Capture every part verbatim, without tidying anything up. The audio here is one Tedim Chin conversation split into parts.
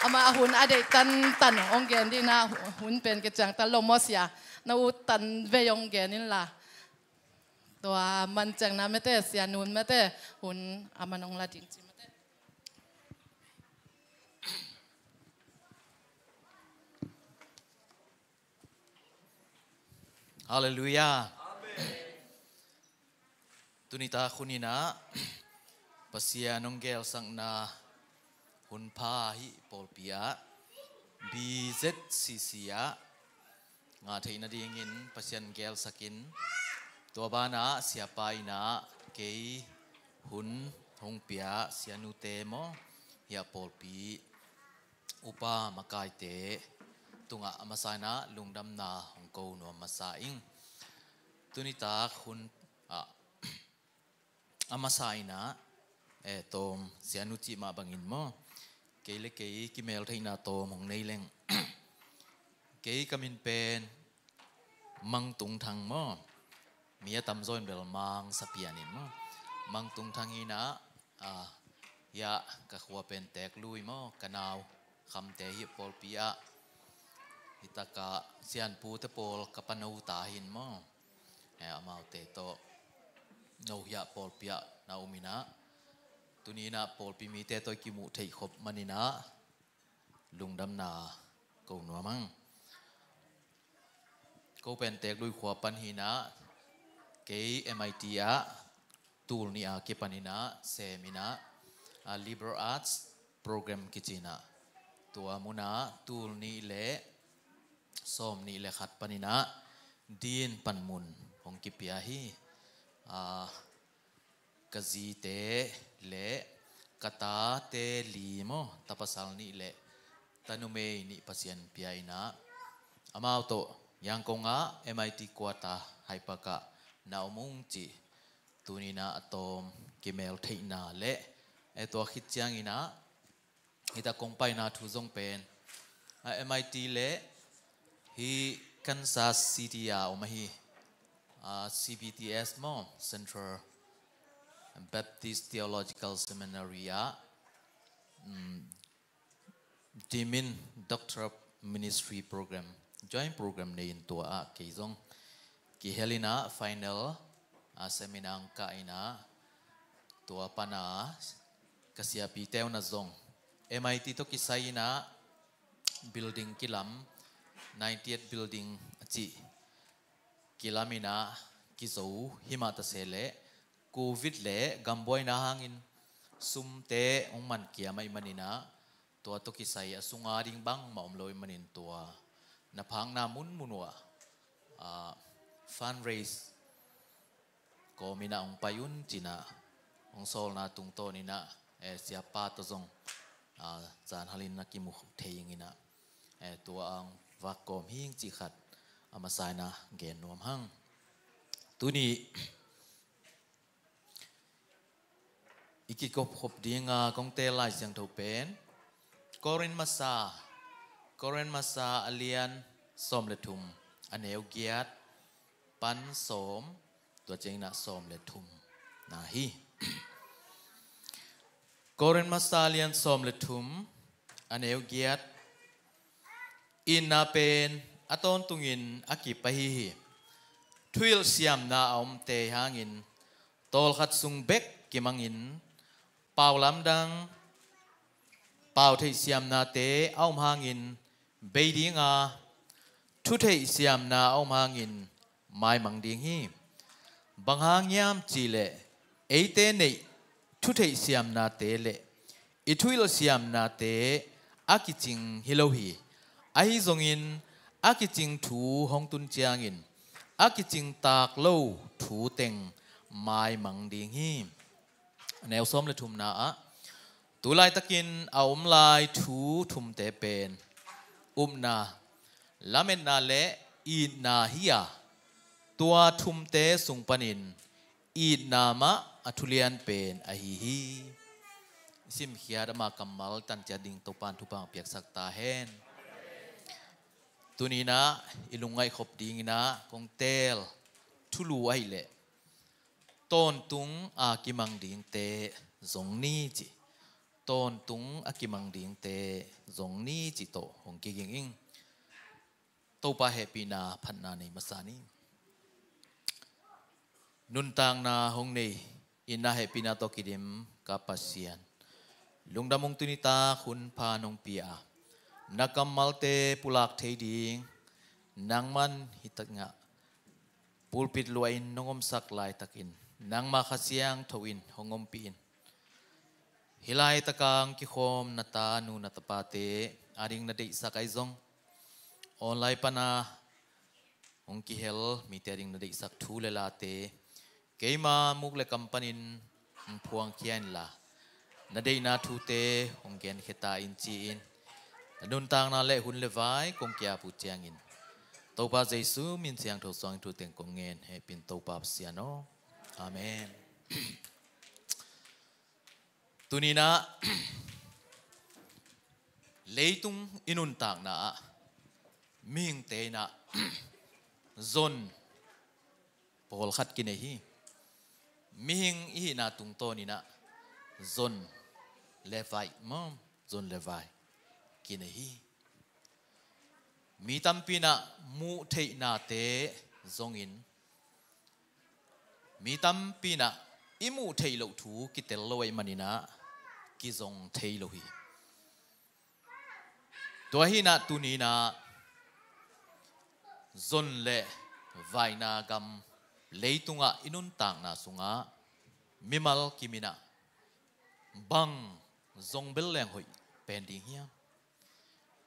Amah hun a deih tantan hong gen dih na, hun pen kiciangtan lo maw sia. Na ut tan vei hong gen inla. Tua manciangna mete, sianun mete, hun a man hong la ding ci mete. Halleluiah. Tunitak hun inah Pasian hong gelsakna hun pha hih pawlpi ah B Z C C ah ngah theih nadingin Pasian gelsakin, tua banah siapa inah kei hun hong pia sianute maw, hiah pawlpi upa makaite tungah a masa inah lungdamna hong ko nuam masa ing. Tunitak hun ah a masa inah, eh, tawm sianu cih mah bangin maw, kei le kei kimel theihna tawm hong nei leng. Kei ka min pen Mang Tung Thang maw, mi a tamzaw in bel Mang Sa Pian in maw, Mang Tung Thang inah, ah, hiah ka khua pen Teeklui maw, ka nau Khamte hih pawlpi ah, hitakah sianpute pawl ka pano ta hin maw, eh, amaute tawh no hiah pawlpi ah na um inah, tuni inah pawlpi mite tawh i kimuh theih khop man inah lungdamna ko nuam hang. Ko pen Teeklui khua pan hi inah, kei M I T ah tul nih a kipan inah sem inah, a, liberal arts program kici inah, tua munah tul nih le sawm nih le khat pan inah din panmun hong kipia hi. A, ka zite le ka tate li maw, tapasal nih le tanumei nih Pasian pia inah, amau tawh Yangon ah M I T quarter Hyde Park ah na om ung cih tuni inah a tawm kimel theihna le, eh, tua khit ciang inah hita kong paina thu zong pen, a, M I T le hih Kansas City a om ahi, a, C B T S maw, Central Baptist Theological Seminary ah, um, Dimin Doctor of Ministry Program, Joint Program nei in tua ah kei zong kihel inah final, a, seminar kah inah, tua pana ka siapite uh na zong M I T tawh kisai inah building kilam, ninety-eight building a cih kilam inah kizo hi mah ta se leh, Covid le gambuaina hangin sumte hong man kiam ahih man inah, tua tawh kisai a sunga ding bangmah om lo ahih manin tua na phakna munmun uh ah, a, fundraise kawm inah hong pai un ci inah hong sawlna tungtawn inah, eh, siapa tawh zong, a, zanhalin na kimu thei ing inah, eh, tua ang vak kawm hing cih khat a masa inah gen nuam hang. Tuni i kikop khop dinga kong teel Lai Siangtho pen Korin Masa, Korin Masa a lian sawm le thum, a neu giat pan sawm, tua ciang inah sawm le thum na hi. Korin Masa a lian sawm le thum, a neu giat. Itna pen a tawntungin a kip ahi hi. Thuhilh siamna a omte hangin tawlkhat sung bek kimangin pau lamdang, pau theih siamnate a om hangin bei dinga, thu theih siamna a om hangin maimang ding hi. Bang hang hiam cihleh eite neih thu theih siamnate le i thuhilh siamnate a kicing hi lo hi. Ahi zongin a kicing thu hong tun ciangin a kicing tak lo thu teng maimang ding hi. Neu sawm le thumna ah, tu laitakin a om lai thu thumte pen upna, lametna le itna hi a, tua thumte sung panin itna mah a thulian pen ahi hi. I simkhiat ama kammal tanciat ding Topan thupha piaksak ta hen. Tuni inah i lungngaih khop ding inah kong teel thulu ahih leh tawntung a kimang dingte zong ni ci. tawntung a kimang dingte zong ni cih tawh hong kiging ing. Topa hehpihna phatna nei masa ni. Nuntakna hong nei, i na hehpihna tawh kidim ka Pasian, lungdam ung. Tuni tak hun pha nong pia a, na kammalte pulak thei ding nangman hih tangah pulpit luahin nong omsak laitakin nangma Kha Siangtho in hong ompih in. Hih laitaka hong kikhawm na tanu na tapate ading na deihsak ahi zong, online pana hong kihel mite ading na deihsak thu le late keima muk le kam panin hong phuangkhia inla, na deihna thute hong genkhia ta in ci-in na nuntakna le hun le vai kong kiap uh ciangin Topa Jesu min siangtho suangin thu teng kong ngen. Hehpih in Topa Pasian aw. Amen. Tuni in ah leitung i nuntakna ah mihingte in ah zon pawlkhat kinei hi. Mihing i hihna tungtawn in ah zon le vai maw, zon le vai kinei hi. Mi tampi in ah muh theihnate zongin, mi tampi in ah i muh theih loh thu kitel lo ahih manin ah kizong thei lo hi. Tua hi in ah tuni in ah zon le vaina gam leitungah i nuntakna sungah mimal kim in ah bang zong bel leng hoih pen ding hiam?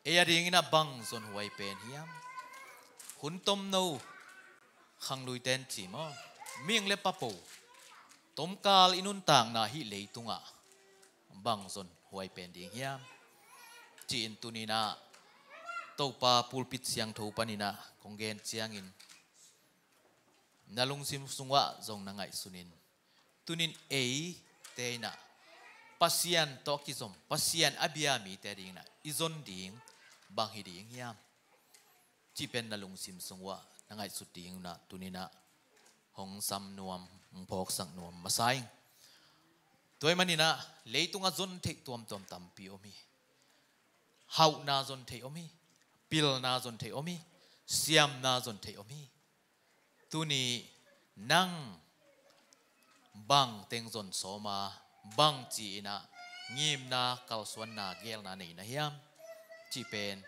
Ei adingin ah bang zon huai pen hiam? Hun tomno khangluite in ci maw, mihing le papo, tomkal i nuntakna hih leitungah bang zon huai pen ding hiam? Ci-in tuni in ah Topa pulpit siangtho panin ah kong gen ciangin na lungsim sungah zong na ngaihsun in, tuni in eite in ah Pasian tawh kizom, Pasian a bia mite adingin ah i zon ding bang hi ding hiam? Cih pen na lungsim sungah na ngaihsut dingin ah tuni in ah hong sam nuam, hong phawksak nuam masa ing. Tua ahih manin ah leitungah zon theih tuamtuam tampi om hi. Hauhna zon theih om hi. Pilna zon theih om hi. Siamna zon theih om hi. Tuni nang bang teng zon sawm a, bang ci-in ah ngimna, kalsuanna, geelna nei na hiam? Cih pen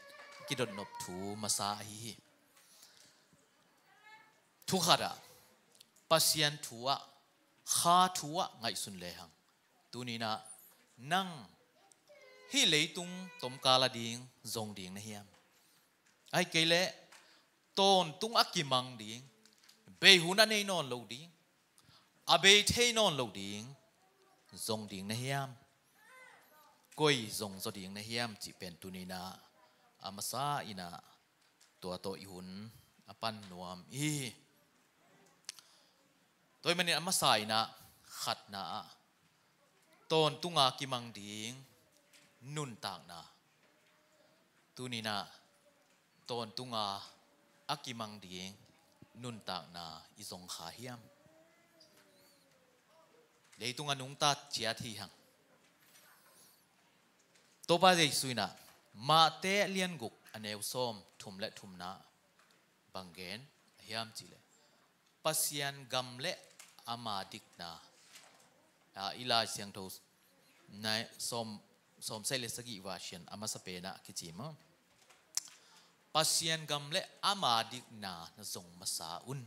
kidotnop thu masa ahi hi. Thu khat ah, Pasian thu ah, Kha thu ah ngaihsun lehang, tuni in ah nang hih leitung tomkal ading zong ding na hiam? Ahih kei leh tawntung a kimang ding, bei hun a nei nawn lo ding, a bei thei nawn lo ding zong ding na hiam? Koi zong zaw ding na hiam? Cih pen tuni in ah a masa in ah tua tawh i hun a pan nuam i hi. Tua ahih manin a masa in ah khatna ah tawntunga kimang ding nuntakna. Tuni in ah tawntunga a kimang ding nuntakna i zong kha hiam? Leitung a nungta ciat hi hang. Topa Jesu in ah Mate lian guk a neu sawm thum le thumna bang gen a hiam cih leh, Pasian gam le ama dikna. A, i Lai Siangtho na sawm, sawm sagih le sagih version a masa pen ah kici maw, Pasian gam le ama dikna na zong masa un.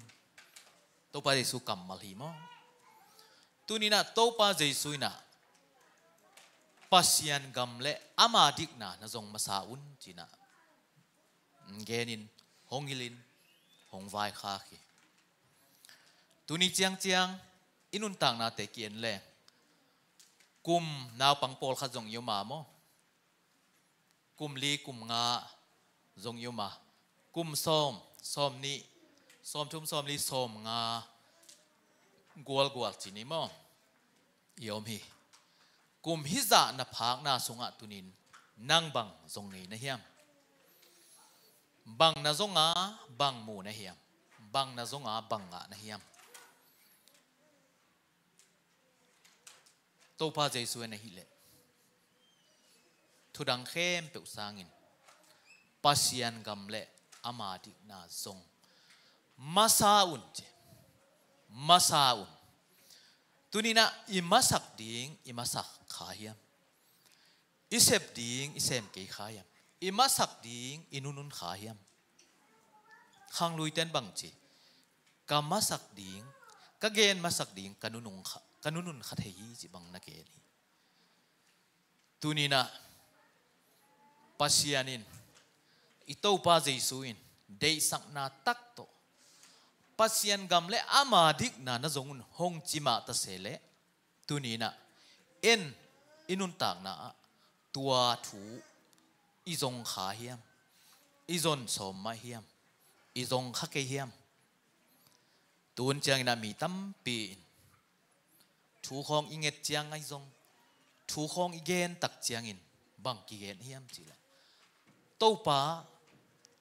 Topa Jesu kammal hi maw? Tuni in ah Topa Jesu in ah Pasian gam le ama dikna na zong masa un ci-in ah genin, hong hilhin, hong vaikhak hi. Tuni ciangciang i nuntaknate ki-en leng, kum naupang pawlkhat zong i om a maw? Kum li, kum nga zong i om a, kum sawm, sawm nih, sawm thum, sawm li, sawm nga gualgual ci ni maw, i om hi. Kum hih zah na phakna sungah tuni in nang bang zong ngei na hiam? Bang na zong a, bang mu na hiam? Bang na zong a, bang ngah na hiam? Topa Jesu en ahih leh Thu dang khempeuh sangin Pasian gam le ama dikna zong masa un ci. Masa un. Tuninah i masak ding i masak kha hiam? I sep ding i sem kei kha hiam? I masak ding i nunun kha hiam? Khangluiten bang ci? Ka masak ding, ka gen masak ding ka nunun kha, ka nunun kha thei hi ci bang na gen hi. Tuninah Pasian in, i Topa Jesu in deihsakna tak tawh Pasian gam le ama dikna na zong un hong ci mah ta se leh, tuninah en i nuntakna ah tua thu i zong kha hiam? I zon sawm mah hiam? I zong kha kei hiam? Tun cianginah mi tampi in thu khawng i nget ciang ahi zong, thu khawng i gen tak ciangin bang kigen hiam cihleh, Topa,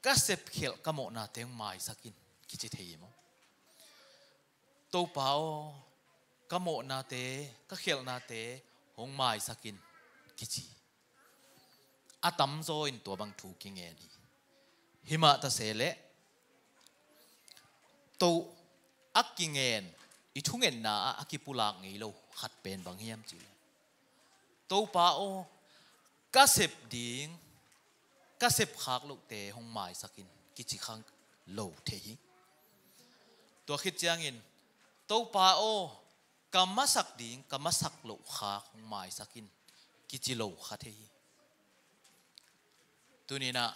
ka sepkhialh ka mawhna teng maisak in kici thei hi maw? Topa aw, ka mawhnate, ka khialhnate hong maisak in kici. A tamzaw in tua bang thu kingen hi. Himah ta se leh to a kingen i thungetna ah a kipulak ngei lo khat pen bang hiam cihleh, Topa aw, ka sep ding ka sepkhak lohte hong maisak in kici kha lo thei hi. Tua khit ciangin, Topa aw, ka masak ding ka masak loh khak hong maisak in kici lo kha thei hi. Tuninah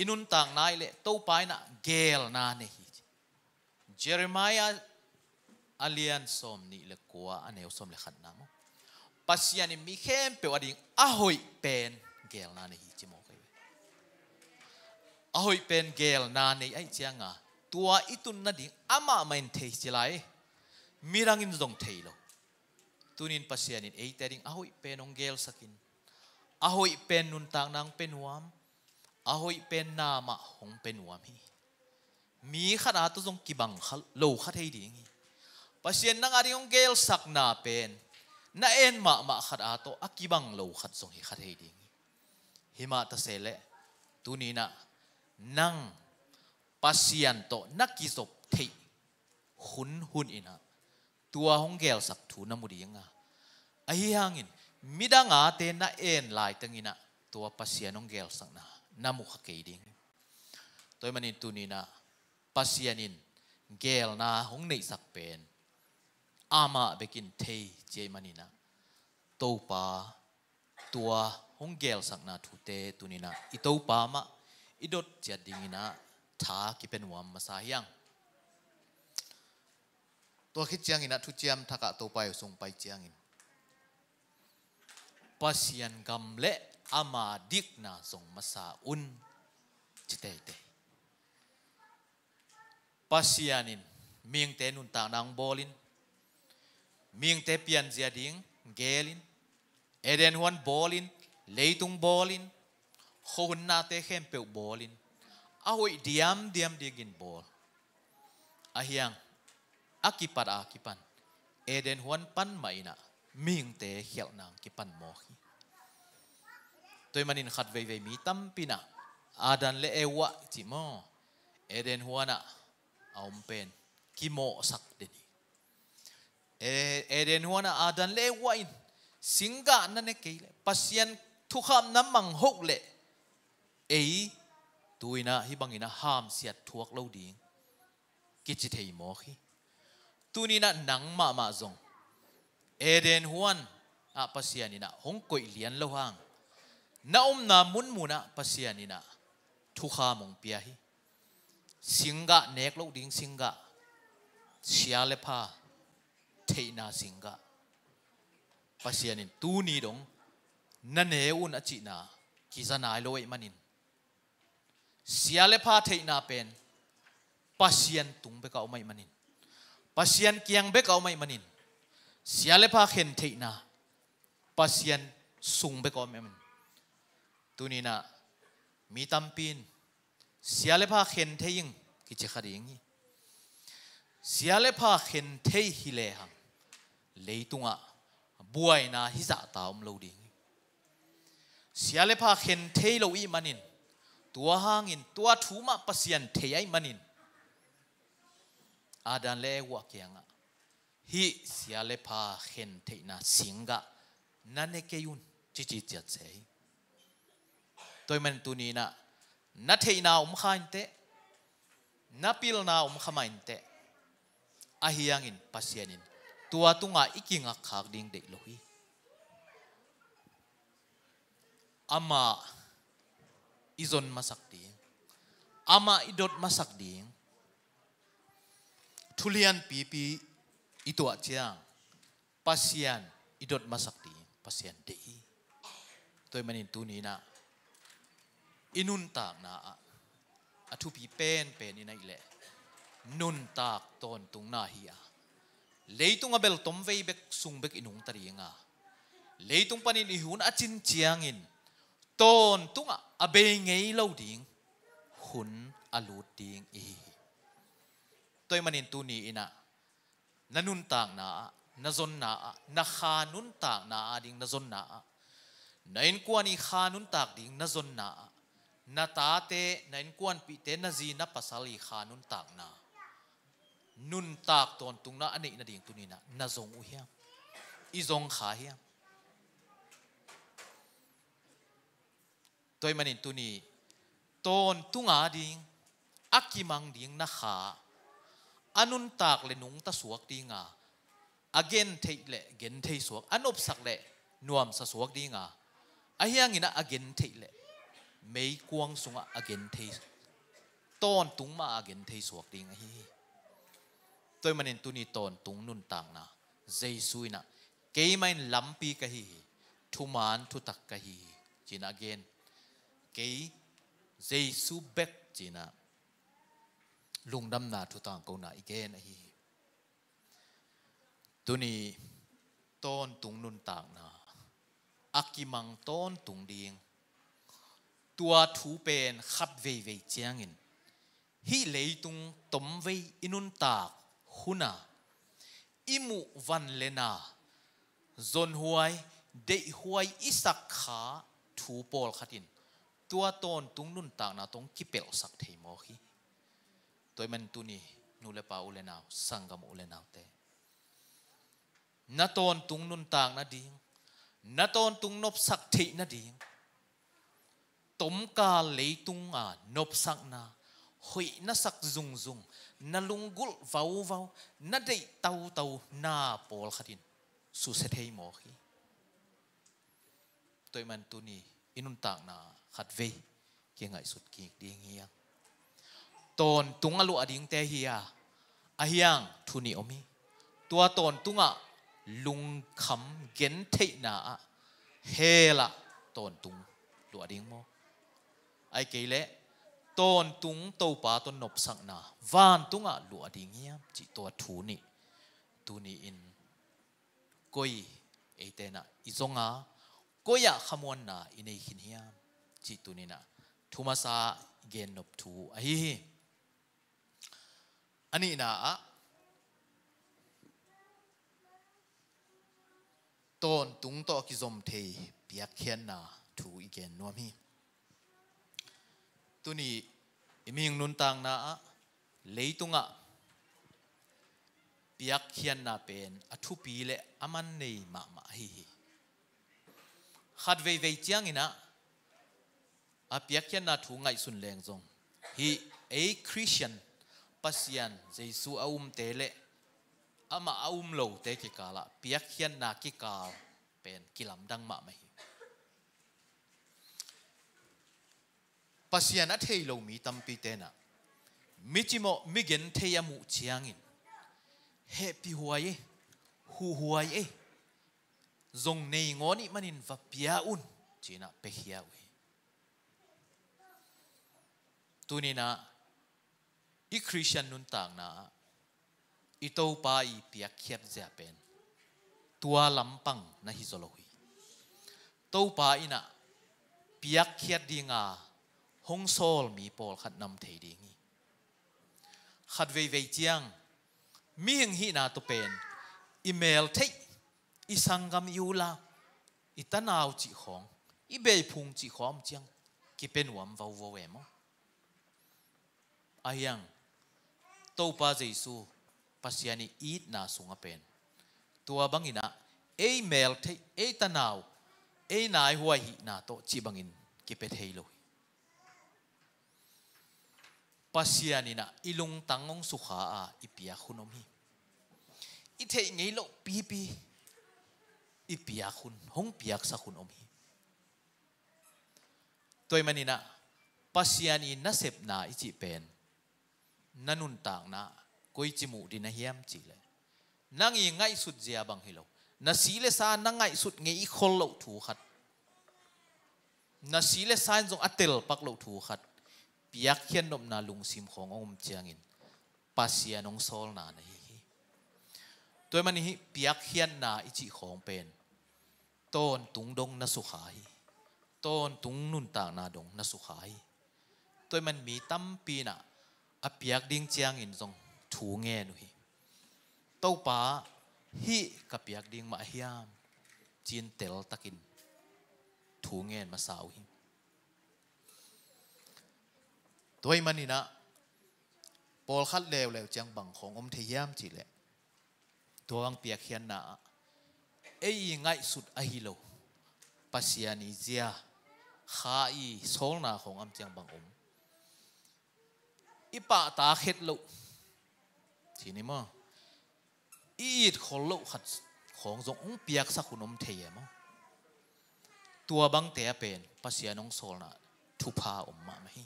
i nuntakna i leh Topa inah geelna nei hi. Jeremiah a lian sawm nih le kua a neu sawm le khatna maw? Pasian in mi khempeuh a ding a hoih pen geelna nei hi ci maw kei ve? A hoih pen geelna nei ahi cianga tua i tun nading amah mah in thei ci lai. Midang in zong thei lo. Tunin Pasian in eite ding a hoih pen hong geelsakin, a hoih pen nuntakna hong pe nuam, a hoih pen na mah hong pe nuam hi. Mi khat a tawh zong kibang kha, lo kha thei ding hi. Pasian nang a ding hong geelsakna pen na en mahmah khat a tawh a kibang lo khat zong hi kha thei ding hi. Himah ta se leh tuninah nang Pasian tawh na kizop theih hun hun inah tua hong geelsak thu na mu dinga, ahi hangin midang ate na en laiteng inah tua Pasian hong geelsakna na mu kha kei ding. Tua ahih manin tuninah Pasian in geelna hong neihsak pen amah bekin thei ci ahih maninah Topa tua hong geelsakna thute tuninah i Topa mah i dot ciat dinginah tha kipe nuam masa hiang. Tua khit cianginah thuciam thakah Topa i sung pai ciangin Pasian gam le ama dikna zong masa un ci teitei. Pasian in mihingte nuntakna hong bawlin, mihingte pianzia ding gelin, Eden huan bawlin, leitung bawlin, khuahunnate khempeuh bawlin, a hoih diamdiam dingin bawl. Ahi hang a kipat a kipan Eden huan pan mah inah mihingte khialhna hong kipan mawk hi. Tua ahih manin khat veivei mi tampi inah Adam le Eva cih maw, Eden huanah a om pen kimawhsak den hi. E, Eden huanah Adam le Eva in singgah na ne kei leh, Pasian thukham na manghoh leh ei tu inah hih bangin a hamsiat thuak lo ding kici thei mawk hi. Tuninah nang mahmah zong Eden huan ah Pasian inah hong koih lian lo hang na omna munmunah Pasian inah thukham hong pia hi. Singgah nek loh ding singgah, sia le pha theihna singgah. Pasian in tuni dong na ne un a cihna kiza nai lo ahih manin, sia le pha theihna pen Pasian tung bek a om ahih manin, Pasian kiang bek a om ahih manin, sia le pha khen theihna Pasian sung bek a om ahih manin, tuninah mi tampi in sia le pha khen thei ing kici kha ding hi. Sia le pha khen thei hi lehang leitungah buaina hizahta om lo ding hi. Sia le pha khen thei lo ih manin, tua hangin tua thu mah Pasian thei ahih manin, Adam le Eva kiangah, hih sia le pha khen theihna singgah na ne kei un, cici ciat se hi. Tua ahih manin tuni inah na theihna om kha inteh, na pilna om kha mah inteh, ahi hangin Pasian in tua tungah i kingak khak ding deih lo hi. Amah i zon masak ding, amah i dot masak ding, thu lianpipi i tuah ciang Pasian i dot masak ding Pasian deih hi. Tua ahih manin tuni inah i nuntakna ah a thupi penpen in ahih leh nuntak tawntungna hi a, leitung a bel tomvei bek sung bek i nungta ding a, leitung panin i hun a cin ciangin tawntungah a bei ngei lo ding hun a lut ding i hi hi. Tua ahih manin tuni inah na nuntakna ah, na zonna ah, na kha nuntakna ah ding na zonna ah, na innkuan i kha nuntak ding na zonna ah, na tate, na innkuanpihte, na zi na pasal i kha nuntakna, nuntak tawntungna a neih nading tuni inah na zong uh hiam? I zong kha hiam? Tua ahih manin tuni tawntung a ding, a kimang ding na kha, a nuntak le nungta suak ding a, a gentheih le genthei suak, a nopsak le nuamsa suak ding a, ahi hangin a gentheih le meikuang sungah a genthei, tawntung mah a genthei suak ding ahi hi. Tua ahih manin tuni tawntung nuntakna Jesu inah, keimah in lampi ka hi hi, thuman thutak ka hi hi, ci-in a gen. Kei Jesu bek ci-in a lungdamna thu tangkona i gen ahi hi. Tuni tawntung nuntakna, a kimang tawntung ding, tua thu pen khat veivei ciangin hih leitung tomvei i nuntak hun a i muh van le na, zonhuai, deihhuai i sak kha thu pawlkhat in tua tawntung nuntakna tawh kipelhsak thei mawk hi. Tua ahih manin tuni nu le pa, u le nau, sanggam u le naute, na tawntung nuntak nading, na tawntung nopsak theih nading, tomkal leitung a nopsakna, hoih na sak zungzung, na lunggulh vauvau, na deih tautau na pawlkhat in susia thei mawk hi. Tua ahih manin tuni i nuntakna khatvei kingaihsut kik ding hi hang. Tawntung a luah dingte hi a, ahi hang thu nih om hi. Tua tawntungah lungkham gentheihna ah hell ah tawntung luah ding maw? Ahih kei leh tawntung Topa tawh nopsakna vantungah luah ding hiam cih tua thu nih tuni in koi eite in ah i zong a, koi ah khamuanna i nei khin hiam cih tuni in ah thu masa i gennop thu ahi hi. A nihna ah tawntung tawh a kizom thei piakkhiatna thu i gen nuam hi. Tuni i mihing nuntakna ah leitungah piakkhiatna pen a thupi le a man nei mahmah ahi hi. Khat veivei ciangin ah a piakkhiatna thu ngaihsun leng zong hih ei Khristian, Pasian Jesu a umte le amah a um lote kikalah piakkhiatna kikal pen kilamdang mahmah hi. Pasian a thei lo mi tampite in ah mi cimawh, mi genthei a muh ciangin hehpihhuai ei, huhhuai ei, zong nei ngawn ih manin va pia un ci-in ah piakhia uh hi. Tuni in ah i Khristian nuntakna ah i Topa i piakkhiat zia pen tua lampang na hi zaw lo hi. Topa in ah piakkhiat dinga hong sawl mi pawlkhat na om thei ding hi. Khat veivei ciang mihing hihna tawh pen i mel theih, i sanggam, i u le nau, i tanau cih khawng i bei phung cih khawng om ciang kipia nuam vovo e maw? Ahi hang Topa Jesu Pasian i itna sungah pen tua bangin ah ei mel theih, ei tanau, ei naihuai hihna tawh cih bangin kipia thei lo hi. Pasian in ah i lungtang hong sukha a i piak hun om hi. I theih ngei loh pipi i piak hun, hong piaksak hun om hi. Tua ahih manin ah Pasian i nasepna i cih pen na nuntakna koici muh ding na hiam cih leh, nang i ngaihsut zia bang hi lo, na si le sa na ngaihsut ngei i khol loh thu khat, na si le sa in zong a telpak loh thu khat piakkhiat nopna lungsim khawng hong om ciangin Pasian hong sawlna na hi hi. Tua ahih manin hih piakkhiatna i cih khawng pen tawntung dong na sukha hi. Tawntung nuntakna dong na sukha hi. Tua ahih man mi tampi in ah a piak ding ciangin zong thu ngen uh hi. Topa, hih ka piak ding mah a hiam? Ci-in teltakin thu ngen masa uh hi. Tua ahih manin ah pawlkhat leuleu ciang bang khawng om thei hiam cih leh, tua bang piakkhiatna ah ei i ngaihsut ahi lo Pasian i zia, Kha i sawlna khawng om ciang bang om, i pahtak het loh, ci ni maw, i it khol loh khat khawng zong hong piaksak hun om thei e maw? Tua bangte ah pen Pasian hong sawlna thupha om mahmah hi.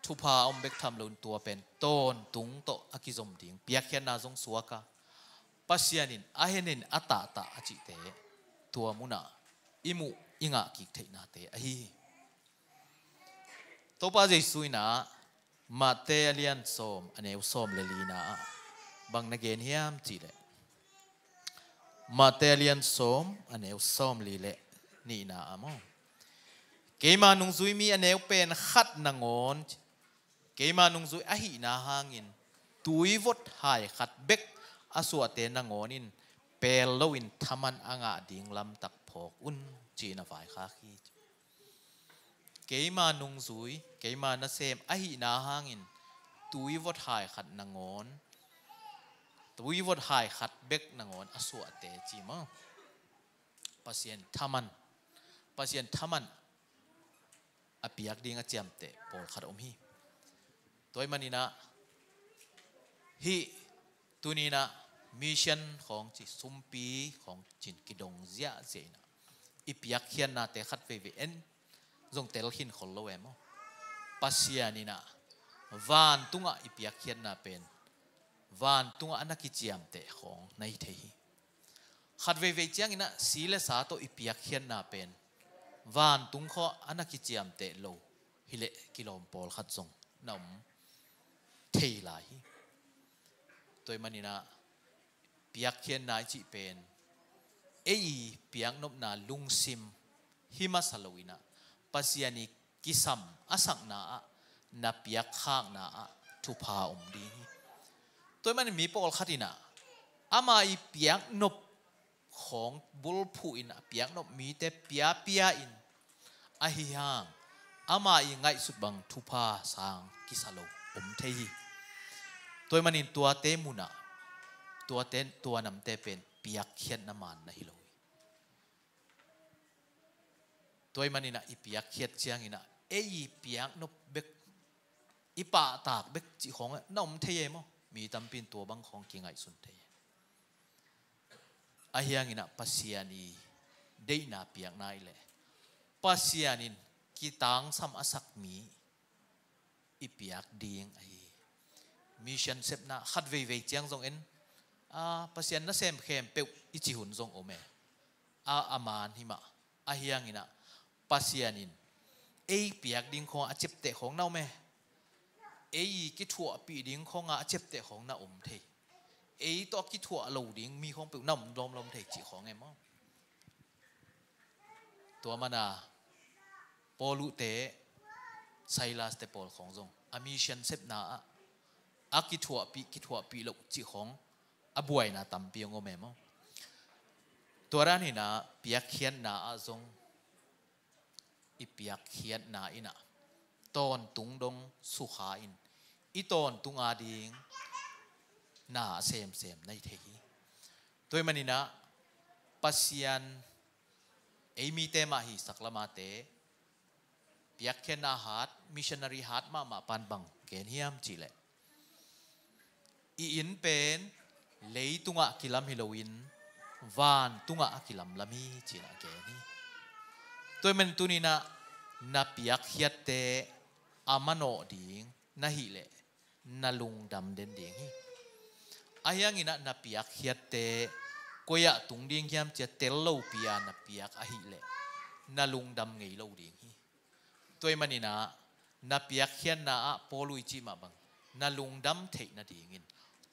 Thupha om bek tham loin tua pen tawntung tawh a kizom ding, piakkhiatna zong suak a, Pasian in a henin a tahtah a cihte tua munah i muh i ngah kik theihnate ahi hi. Topa Jesu in ah Mate a lian sawm, a neu sawm le lina ah bang na gen hiam cih leh, Mate a lian sawm, a neu sawm li le nihna ah maw, keima nungzui mi a neu pen khat nangawn, keima nungzui ahihna hangin tuivot hai khat bek a suahte nangawn in pel loin thaman a ngah ding lamtak phawk un, ci-in a vaikhak hi. Keima nungzui, keima nasem ahihna hangin tuivot hai khat nangawn, tuivot hai khat bek nangawn a suahte ci maw, Pasian thaman, Pasian thaman a piak ding a ciamteh pawlkhat om hi. Tua ahih manin ah hih tuni-in ah mission khawng ci, sumpi khawng ci-in kidong ziahziah in ah i piakkhiatnate khat veivei en zong tel khin khol lo e maw? Pasian in ah vantungah i piakkhiatna pen vantungah a na kiciamteh khawng na hi thei hi. Khat veivei ciangin ah si le sa tawh i piakkhiatna pen vantung khawng a na kiciamteh lo hileh kilawm pawlkhat zong na om thei lai hi. Tua ahih manin ah piakkhiatna i cih pen ei i piaknopna lungsim hi masa loin ah Pasian i kisam a sakna ah na piakkhakna ah thupha om ding hi. Tua ahih manin mi pawlkhat in ah ama i piaknop khawng bulphuh in a piaknop mite piapia in ahi hang, ama i ngaihsut bang thupha sang kisa lo om thei hi. Tua ahih manin tuate munah, tuate, tua namte pen piakkhiatna maan na hi lo hi. Tua ahih manin ah i piakkhiat ciangin ah ei i piaknop bek, i pahtak bek cih khawng na om thei e maw? Mi tampi in tua bang khawng kingaihsun thei e. Ahi hangin ah Pasian i deihna piakna i leh Pasian in kitangsam a sak mi i piak ding ahi hi. Mission sepna khat veivei ciang zong en, a, Pasian nasem khempeuh i cih hun zong om e. A, a maan hi mah. Ahi hangin ah Pasian in ei piak ding khawng a ciapteh khawng na om e. Ei kithuahpih ding khawng a ciapteh khawng na om thei. Ei tawh a kithuah lo ding mi khawng peuh na om lawmlawm thei cih khawng e maw? Tua mana Paulu te, Silas te pawl khawng zong a mission sepna ah a kithuahpih, kithuahpih loh cih khawng a buaina tampi hong om e maw? Tua dan in ah piakkhiatna ah zong i piakkhiatna in ah tawntung dong sukha in i tawntung ading na a semsem na hi thei hi. Tua ahih manin ah Pasian ei mite mah hi sak lamate piakkhiatna hat, missionary hat mahmah pan bang gen hiam cih leh i inn pen leitungah kilam hi loin vantungah a kilamlam hi ci-in a gen hi. Tua ahih manin tuni-in ah na piakkhiatte a manawh ding na hih leh na lungdam den ding hi. Ahi hangin ah na piakkhiatte koi ah tung ding hiam ci-a tel lopi-a na piak ahih leh na lungdam ngei lo ding hi. Tua ahih manin ah na piakkhiatna ah Paul i cih mah bang na lungdam theih nadingin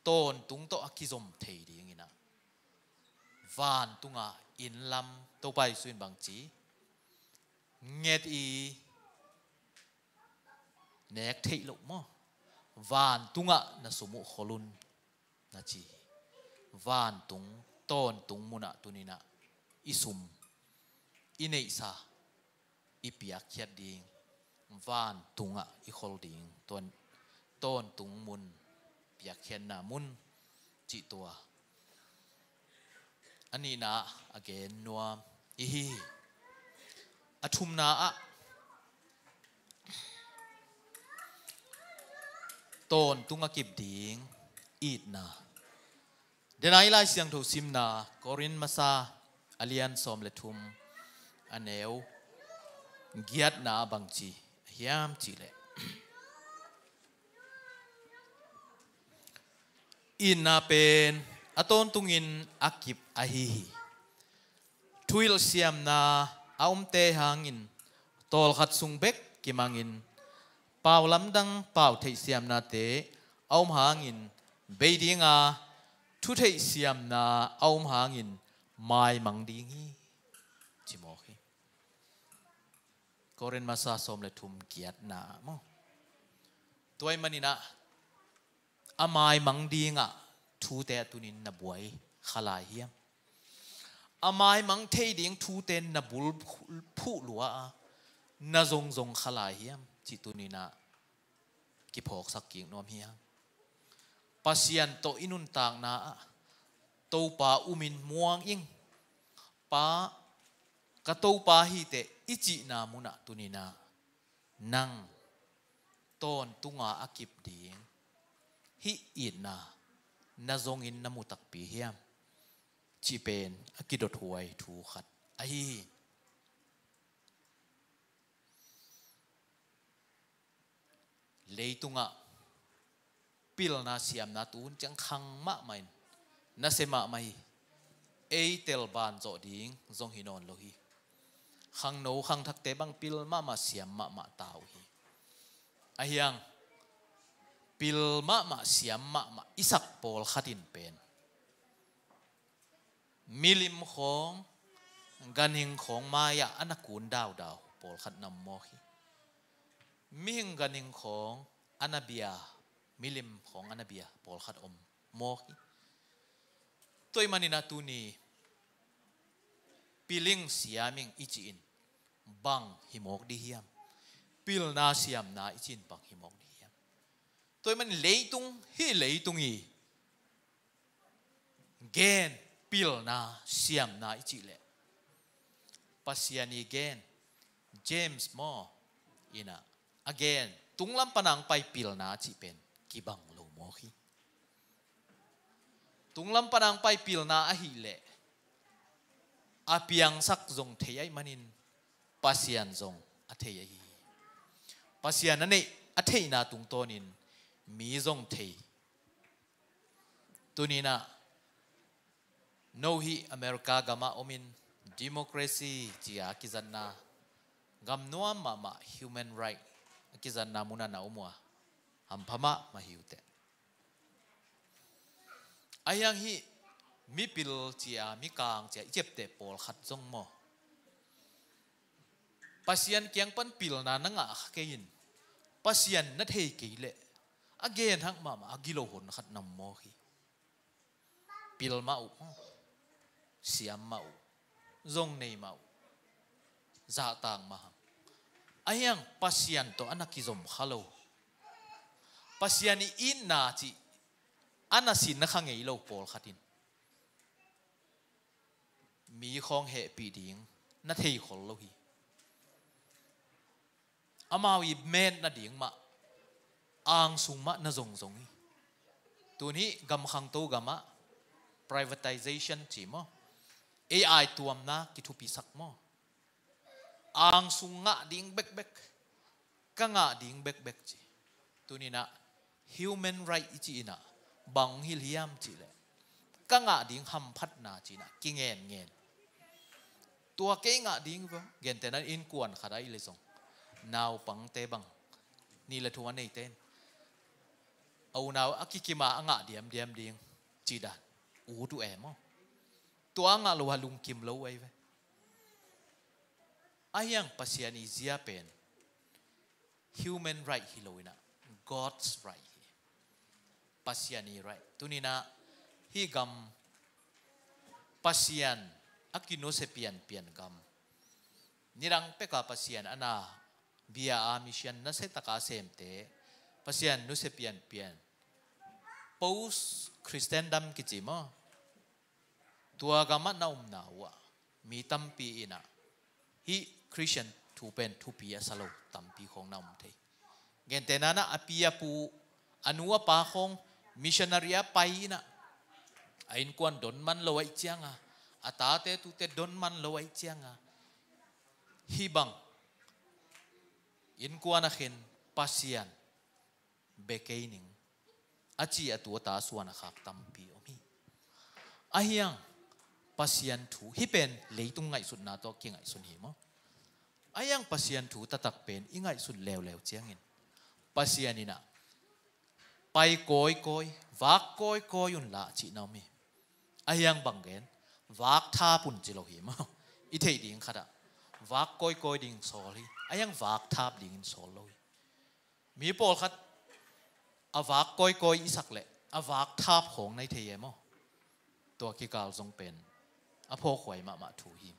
tawntung tawh a kizom thei dingin ah vantungah inn lam, Topa Jesuh in bang ci, nget i nek theih loh maw, vantungah na sum uh khol un na ci hi. Vantung tawntung munah tuni-in ah i sum, i neihsa, i piakkhiat ding vantungah i khol ding, tawn- tawntung mun, piakkhiatna mun cih tua a nihna a gen nuam i hi hi. A thumna ah tawntung a kip ding itna. Denai Lai Siangtho simna Korin masa a lian sawm le thum a neu giatna ah bang ci hiam cih leh, itna pen a tawntungin a kip ahi hi. Thuhilh siamna a omte hangin tawlkhat sung bek kimangin, pau lamdang pau theih siamnate a om hangin bei dinga, thutheih siamna a om hangin maimang ding hi, ci mawk hi. Korin masa sawm le thum giatna ah maw. Tua ahih manin ah a maimang dingah thute a tunin na buai kha lai hiam? A maimang thei ding thute na bul phuh lua a na zongzong kha lai hiam? Cih tuni-in ah kiphawksak kik nuam hi hang. Pasian tawh i nuntakna ah Topa umin muang ing. Pa, ka Topa hi teh i cihna munah tuni-in ah nang tawntunga a kip ding hih itna na zongin na mu takpi hiam? Cih pen a kidothuai thu khat ahi hi. Leitungah pilna siamna tu hun ciang khang mahmah in nasia mahmah hi. Ei tel ban zawh ding zong hi nawn lo hi. Khangno khangthakte bang pil mahmah siam mahmah ta uh hi. Ahi hang pil mahmah siam mahmah i sak pawlkhat in pen milim khawng, ganhing khawng mai-ah a na kun daudau pawlkhat na om mawk hi. Mihing ganhing khawng a na bia, milim khawng a na bia pawlkhat om mawk hi. Tua ahih manin ah tuni pil ing, siam ing i cih in bang hi mawk ding hiam? Pilna siamna i cih in bang hi mawk ding hiam? Tua ahih manin leitung, hih leitung i gen pilna siamna i cih leh Pasian i gen, James maw, in ah a gen, tunglam pan a hong pai pilna cih pen kibang lo mawk hi. Tunglam pan a hong pai pilna ahih leh a piangsak zong thei ahih manin Pasian zong a thei ahi hi. Pasian a neih a theihna tungtawnin mi zong thei. Tuni-in ah no hih America gamah omin democracy ci-a kizatna, gam nuam mahmah, human right a kizatna munah na om uh a, hampha mahmah hi uh teh. Ahi hang hih mipil ci-a, mikang ci-a i ciapteh pawlkhat zong maw, Pasian kiang pan pilna na ngah kha kei in, Pasian na thei kei leh a genhak mahmah a gilo hun khat na om mawk hi. Pil mah uh, siam mah uh, zong nei mah uh, zahtak mah hang. Ahi hang Pasian tawh a na kizom kha lo, Pasian i itna cih a na sin kha ngei lo pawlkhat in mi khawng hehpih ding na thei khol lo hi. Amau i met nading mah angsung mah na zongzong hi. Tun hih gam khangto gamah privatization ci maw, A I tuamna kithupisak maw, angsung ngah ding bekbek, ka ngah ding bekbek ci. Tuninah human right i ci inah bang hong hilh hiam cihleh, ka ngah ding hamphatna ci inah kingenngen. Tua kei ngah ding bang, gentehna innkuan khat ah i le zong, naupangte bang, ni le thum a neite in a unau a kikim a a ngah diamdiam ding ci dan, ut uh e maw. Tua a ngah lo a lungkim lo uh ahi ve. Ahi hang Pasian i zia pen human right hi lo inah, God's right hi. Pasian i right. Tuninah hih gam Pasian a kinusia pianpian gam, nidang peka Pasian a na bia a mission nasia taka a semte, Pasian nusia pianpian, post Christendom kici maw, tua gamah na omna uh ah mi tampi inah hih Christian thu pen thupi a sa lo tampi khawng na om thei. Gentehna nah a pi a pu, a nu a pa khawng missionary a pai inah, a innkuan don man lo ahih cianga, a tate tute don man lo ahih cianga, hih bang innkuan a khen Pasian bia kei ning a ci a, tua ta suan a khak tampi om hi. Ahi hang Pasian thu, hih pen leitung ngaihsutna tawh kingaihsun hi maw. Ahi hang Pasian thu taktak pen i ngaihsut leuleu ciangin Pasian inah pai kawikawi, vak kawikawi unla cihna om hi. Ahi hang bang gen, vak thap un ci lo hi maw. I theih ding khatah vak kawikawi ding sawl hi. Ahi hang vak thap dingin sawl lo hi. Mi pawlkhat a vak kawikawi i sak leh a vak thap khawng na hi thei e maw. Tua kikal zong pen a phawkhuai mahmah thu hi.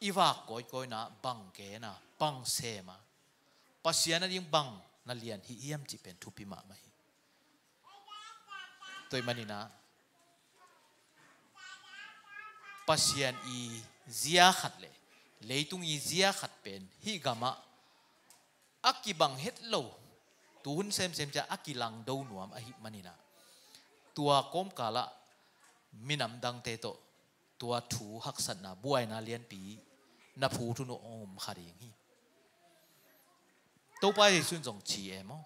I vak kawikawina bang gena, bang sema, Pasian a ding bang na lian hi hiam cih pen thupi mahmah hi. Tua ahih maninah Pasian i zia khat le leitung i zia khat pen hih gamah a kibang het lo, tuhun semsem ciah a kilangdo nuam ahih maninah tua kawmkalah minam dangte tawh tua thu haksatna buaina lianpi na phut hun uh om kha ding hi. Topa Jesuh in zong ci e maw,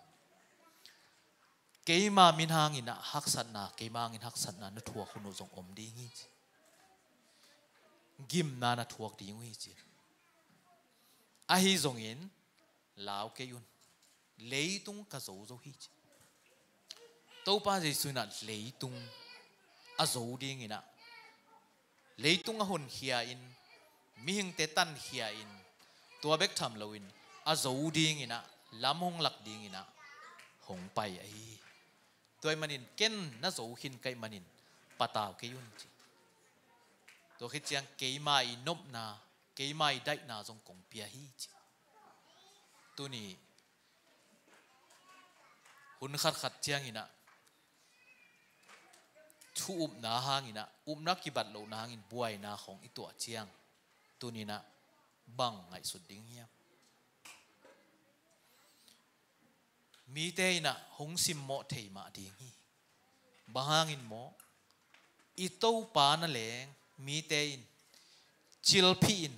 keima min hanginah haksatna, keima hangin haksatna na thuak hun uh zong om ding hi ci. Gimna na thuak ding uh hi ci. Ahi zongin lau kei un, leitung ka zo zo hi ci. Topa Jesuh inah leitung a zo dinginah, leitung a honkhia in, mihingte tankhia in, tua bek tham loin a zo dinginah, lam hong lak dinginah hong pai ahi hi. Tua ahih manin ken na zo khin ka hih manin patau kei un ci. Tua khit ciang keima i nopna, keima i daihna zong kong pia hi ci. Tuni hun khatkhat cianginah thu upna hanginah, upna kibat lohna hangin buaina khawng i tuah ciang, tuninah bang ngaihsut ding hiam? Mite inah hong simmawh thei mah ding hi. Bang hangin maw, i Topa na leng mite in cilphih in,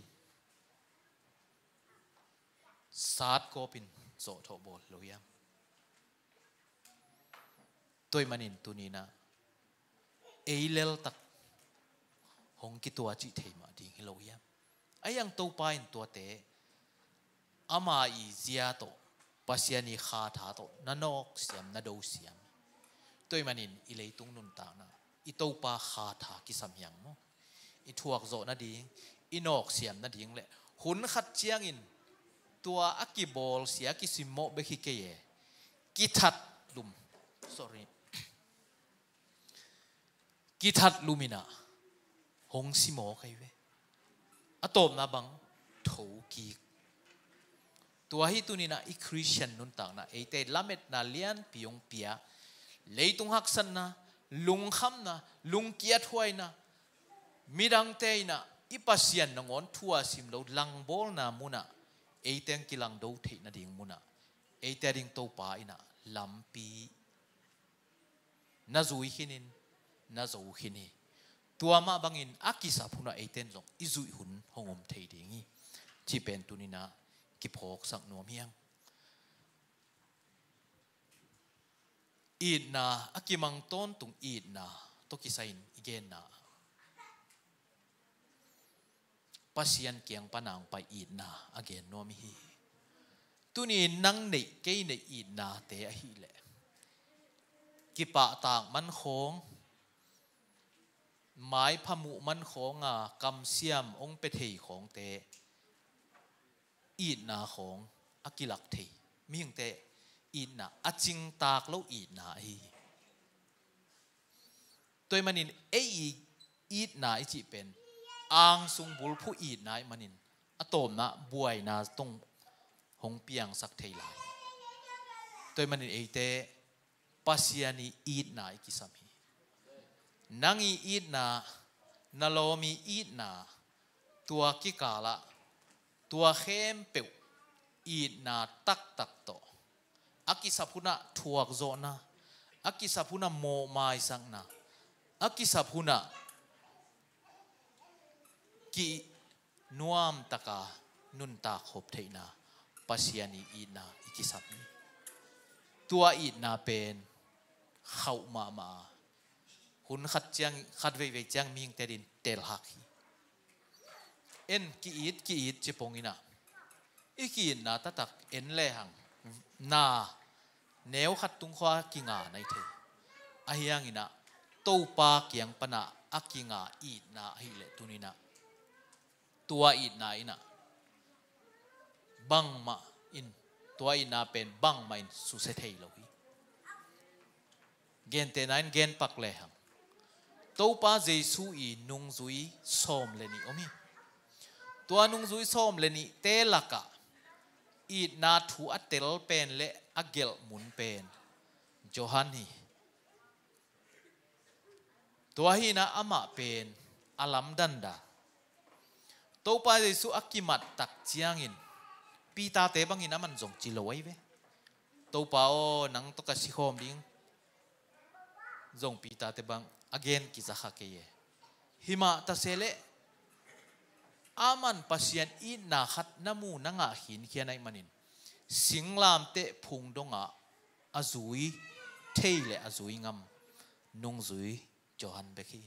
satkawp in zawhthawh bawl lo hiam? Tua ahih manin tuninah ei leltak hong kituah cih thei mah ding hi lo hiam? Ahi hang Topa in tuate ama i zia tawh, Pasian i kha tha tawh na nawk siam, na do siam. Tua ahih manin i leitung nuntakna i Topa kha tha kisam hiang maw. I thuak zawh nading, i nawk siam nading le hun khat ciangin tua a kibawlsia, a kisimmawh bek hi kei e, kithat lum, sorry, kithat lum inah hong simmawh kei ve. A tawpna bang, thokik. Tua hi tuninah i Khristian nuntakna eite lametna lianpi hong pia, leitung haksatna, lungkhamna, lungkiathuaina, midangte inah i Pasian nangawn thu a sim lo langbawlna munah eite hong kilangdo theih nading munah eite a ding Topa inah lampi na zui khinin, na zo khin hi. Tua mah bangin a kisap hunah eite in zong i zuih hun hong om thei ding hi. Cih pen tuninah kiphawksak nuam hi hang. Itna, a kimang tawntung itna tawh kisai-in i genna Pasian kiang pana hong pai itna a gen nuam i hi. Tuni-in nang neih kei neih itnate ahileh kipahtak man khawng, maipha muh man khawng a kamsiam hong pia thei khawngte itna khawng a kilak thei mihingte itna a cingtak lo itna ahi hi. Tua ahih manin ei i itna i cih pen angsung bulphuh itna ahih manin a tawpna buaina tawh hong piangsak thei lai. Tua ahih manin eite Pasian i itna i kisam hi. Nang i itna, na lawm i itna, tua kikalah tua khempeuh itna taktak tawh a kisap hunah thuakzawhna, a kisap hunah mawhmaisakna, a kisap hunah ki nuamtaka nuntak khop theihna Pasian i itna i kisap hi. Tua itna pen khauh mahmah a, hun khat ciang, khat veivei ciang mihingte din telhak hi. En ki-it ki-it ci pong inah i ki-itna taktak en lehang na neu khat tung khua kinga nai thei. Ahi hanginah Topa kiang pana a kinga itna ahileh tuninah tua itna inah bangmah in, tua itna pen bangmah in susia thei lo hi. Gentehna in genpak lehang Topa Jesu i nungzui sawm le nih om hi. Tua nungzui sawm le nihte lakah itna thu a tel pen le a gelh mun pen Johan hi. Tua hinah amah pen a lamdang dan Topa Jesu a kimattak ciangin Peter-te bangin aman zong ci lo ahi ve. Topa aw, nang tawh ka sikhawm ding. Zong Peter-te bang a gen kiza kha kei e. Himah taseleh aman Pasian itna khat na mu na ngah khinkhian ahih manin singlamteh phung dongah a zui thei le a zui ngam nungzui Johan bek hi.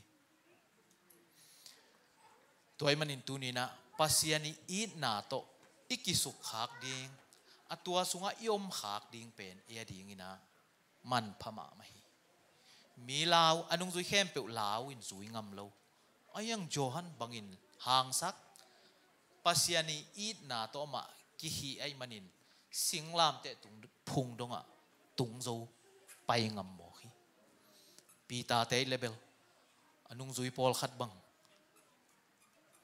Tua ahih manin tuninah Pasian i itna tawh i kisukkhak ding, a tua sungah i omkhak ding pen ei a dinginah manpha mahmah hi. Mi lau, a nungzui khempeuh lau in zui ngam lo. Ahi hang Johan bangin hangsak, Pasian i itna tawh amah kihih ahih manin singlamteh tung, phung dongah tung zo pai ngam mawk hi. Peter-te i le bel a nungzui pawlkhat bang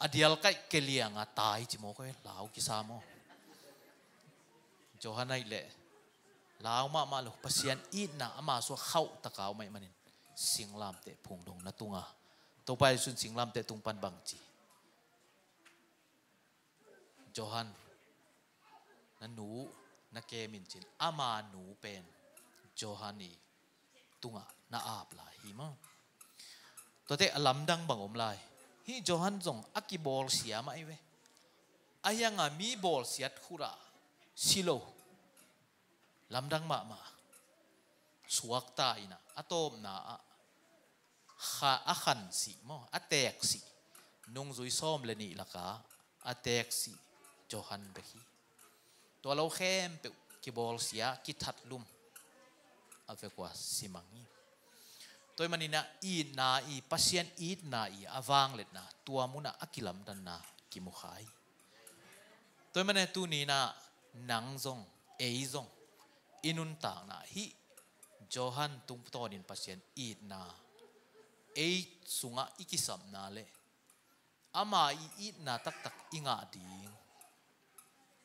a dial kaih keliang a tai ci mawk e, lau kisa maw. Johan ahih leh lau mahmah lo, Pasian itna ama sungah khauh taka om ahih manin singlamteh phung dong na tunga, Topa Jesu in singlamteh tung pan bang ci, Johan, na nu na kem in cin, ama nu pen Johan i tungah na ap lai hi maw. Tuate a lamdang bang om lai. Hih Johan zong a kibawlsia mah hi ve. Ahi hanga mi bawlsiat khutah si lo. Lamdang mahmah. Suakta inah a tawpna ah kha, a khansih maw, a teeksih, nungzui sawm le nih laka a teeksih Johan bek hi. Tua lo khempeuh kibawlsia, kithatlum a vekua simang hi. Tua ahih maninah itna i, Pasian itna i a vangliatna tua munah a kilamdanna kimukhai. Tua ahih maninah tuninah nang zong, ei zong, i nuntakna hih Johan tungtawnin Pasian itna ei sungah i kisapna le ama i itna taktak i ngah ding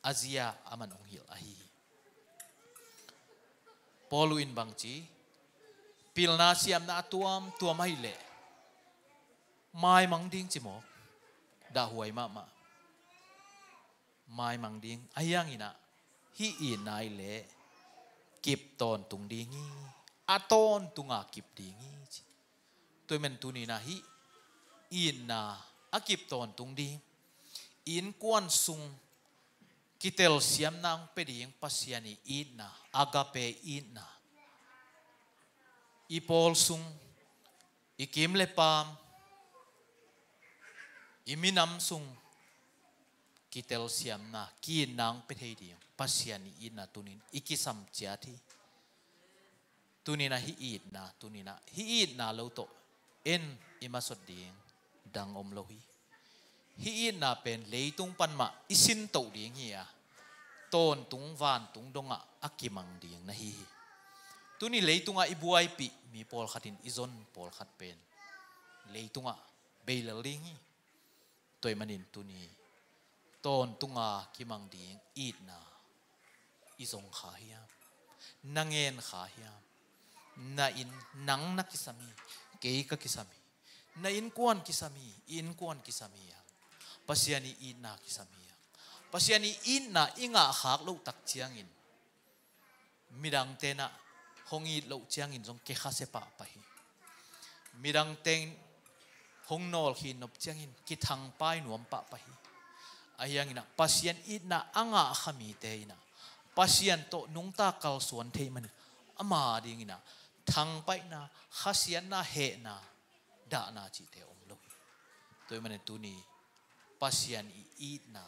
a zia a man hong hilh ahi hi. Paul in bangci, pilna siamna a tuamtuam ahih leh maimang ding ci mawk. Dahhuai mahmah. Maimang ding. Ahi hangin ah hih itna ahih leh kip tawntung ding hi. A tawntunga kip ding hi ci. Tua ahih manin tuni-in ah hih itna a kip tawntung ding, innkuan sung kitelsiamna hong pia ding Pasian i itna, agape itna, i pawl sung, i kim le paam, i minam sung kitelsiamna, ki-itna hong pia thei ding Pasian i itna tuni-in i kisam ciat hi. Tuni-in ah hih itna, tuni-in ah hih itna lo tawh en i masot ding dang om lo hi. Hih itna pen leitung pan mah i sintoh ding hi a, tawntung vantung dongah a kimang ding na hi hi. Tuni leitungah i buaipih mi pawlkhat in i zon pawlkhat pen leitungah bei lel ding hi. Tua ahih manin tuni tawntunga kimang ding itna i zong kha hiam? Na ngen kha hiam? Na inn, nang na kisam hi, kei ka kisam hi. Na innkuan kisam hi, i innkuan kisam hi hang. Pasian i itna kisam hi hang. Pasian i itna i ngahkhak loh tak ciangin midangte in ah hong it loh ciangin zong kikhasia pahpah hi. Midangte in hong nawlkhin nop ciangin kithangpai nuam pahpah hi. Ahi hangin ah Pasian itna a ngah kha mite in ah Pasian tawh nungta kalsuan thei manin ama dingin ah thangpaihna, khasiatna, hehna, dahna cihte om lo hi. Tua ahih manin tuni Pasian i itna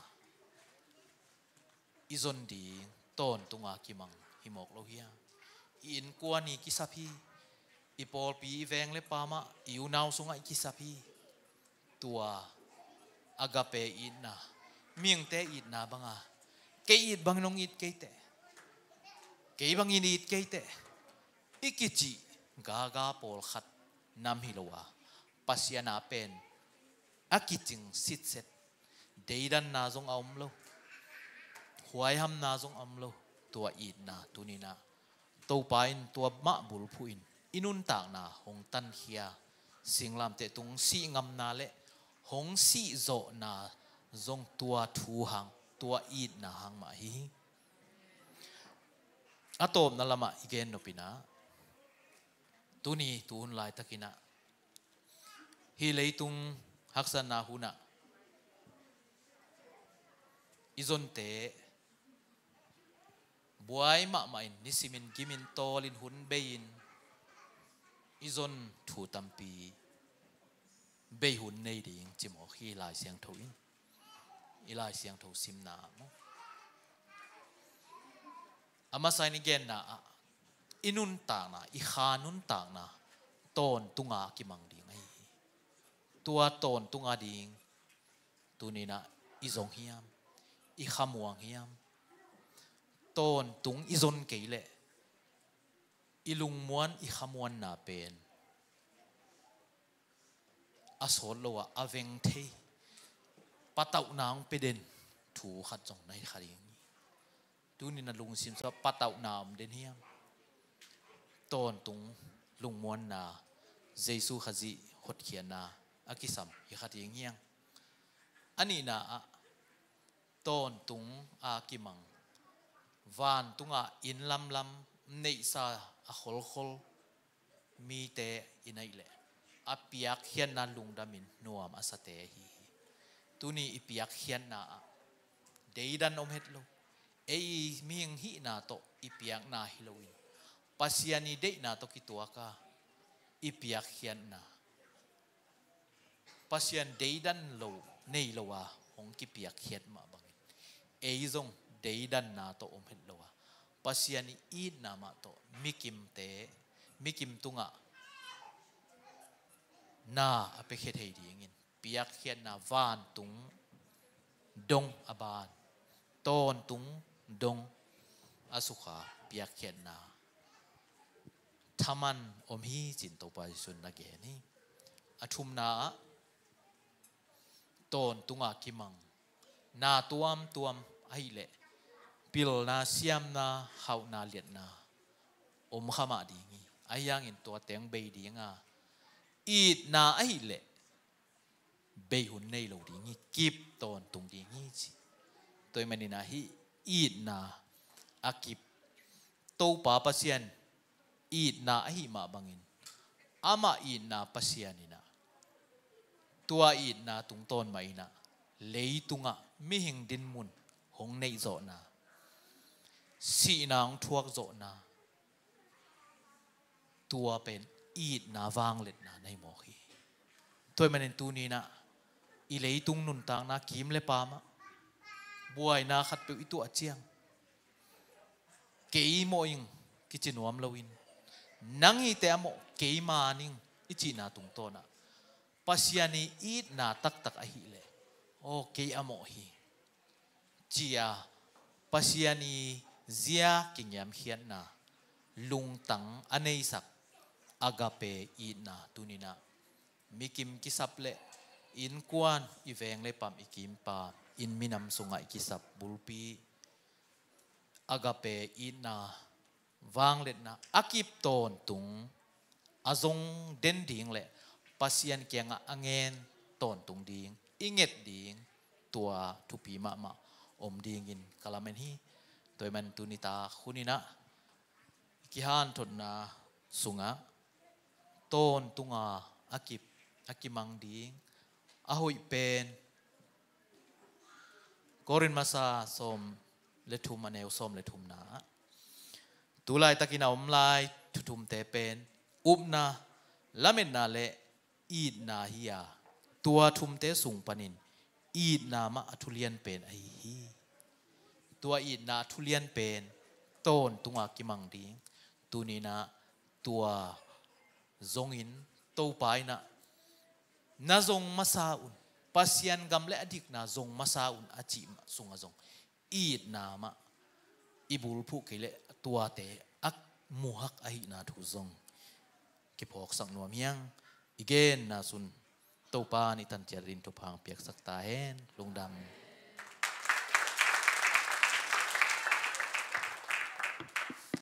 i zon ding tawntunga kimang hi mawk lo hiam? I innkuan i kisap hi. I pawlpi, i veng le paam ah, i unau sungah i kisap hi. Tua agape itna, mihingte itna banga, kei it bangin hong it kei teh, kei bangin it kei teh i kicih gaga pawlkhat nam hi lo a, Pasian a pen a kicing sitset, deidanna zong a om lo, huaihamna zong a om lo. Tua itna tuni-in ah Topa in tua mah bulphuh in i nuntakna hong tankhia, singlamteh tung sih ngamna le hong sih zawhna zong tua thu hang, tua itna hang mah hi hi. A tawpna lamah i gen nop in ah tuni tuhun laitakin ah hih leitung haksatna hun ah i zonte buai mahmah in, nisimin gimin tawlin hun bei-in i zon thu tampi bei hun nei ding ci mawk hi Lai Siangtho in. I Lai Siangtho simna ah maw, a masa in i genna ah i nuntakna, i kha nuntakna tawntunga kimang ding ahi hi. Tua tawntunga ding tuni-in ah i zong hiam? I khamuang hiam? Tawntung i zon kei leh i lungmuan, i khamuanna pen a sawt lo ah a veng thei, patauhna hong pia den thu khat zong na hi kha ding hi. Tuni-in ah lungsim sungah patauhna om den hiam? Tawntung lungmuanna, Jesu Khazih hotkhiatna a kisam hi kha ding hiam? A nihna ah tawntung a kimang, vantungah inn lamlam neihsa a kholkhol mite i neih leh a piakkhiatna lungdamin nuam a sate ahi hi. Tuni i piakkhiatna ah deidan om het lo. Ei mihing hihna tawh i piakna hi loin Pasian i deihna tawh kituaka i piakkhiatna, Pasian deidan lo, nei lo a hong kipiakkhiat mah bangin ei zong deidanna tawh om het lo a, Pasian i itna mah tawh mikimte, mikim tungah na a piakhia thei dingin piakkhiatna vantung dong a ban, tawntung dong a sukha piakkhiatna thaman om hi ci-in Topa Jesuh in na gen hi. A thumna ah tawntunga kimang, na tuamtuam ahih leh pilna, siamna, hauhna, liatna om kha mah ding hi. Ahi hangin tua teng bei ding a, itna ahih leh bei hun nei lo ding hi, kip tawntung ding hi ci. Tua ahih manin ah hih itna a kip Topa Pasian itna ahih mah bangin, amah itna Pasian in ah, tua itna tungtawn mah in ah leitungah mihing dinmun hong neih zawhna, sihna hong thuak zawhna, tua pen itna vangliatna na hi mawk hi. Tua ahih manin tuni-in ah i leitung nuntakna kim le pam ah buaina khatpeuh i tuah ciang, kei mawh ing kici nuam loin, nang hi teh a mawh, kei man ing i cihna tungtawn ah Pasian i itna taktak ahih leh, aw, kei a mawh hi, ci-a Pasian i zia kingiamkhiatna, lungtang a neisak agape itna tuni-in ah mi kim kisap leh, innkuan, i veng le pam, i kimpam, inn minam sungah i kisap bulpi, agape itna vangliatna a kip tawntung a zong den ding leh Pasian kiangah a ngen tawntung ding i nget ding, tua thupi mahmah om dingin ka lamen hi. Tua ahih manin tuni tak hun-in ah kihanthotna sungah tawntunga a kip, a kimang ding a hoih pen Korin Masa sawm le thum, a neu sawm le thumna ah, tu laitakin a om lai thuthumte pen upna, lametna le itna hi-a, tua thumte sung panin itna mah a thulian pen ahi hi. Tua itna a thulian pen tawntunga kimang ding, tuni-in ah tua zongin, Topa in ah na zong masa un, Pasian gam le a dikna zong masa un a cih mah sungah zong itna mah i bulphuh kei leh tuate a muhak ahihna thu zong kiphawksak nuam hi hang. I genna sung Topa in i tan ciat ding thupha hong piaksak ta hen. Lungdam.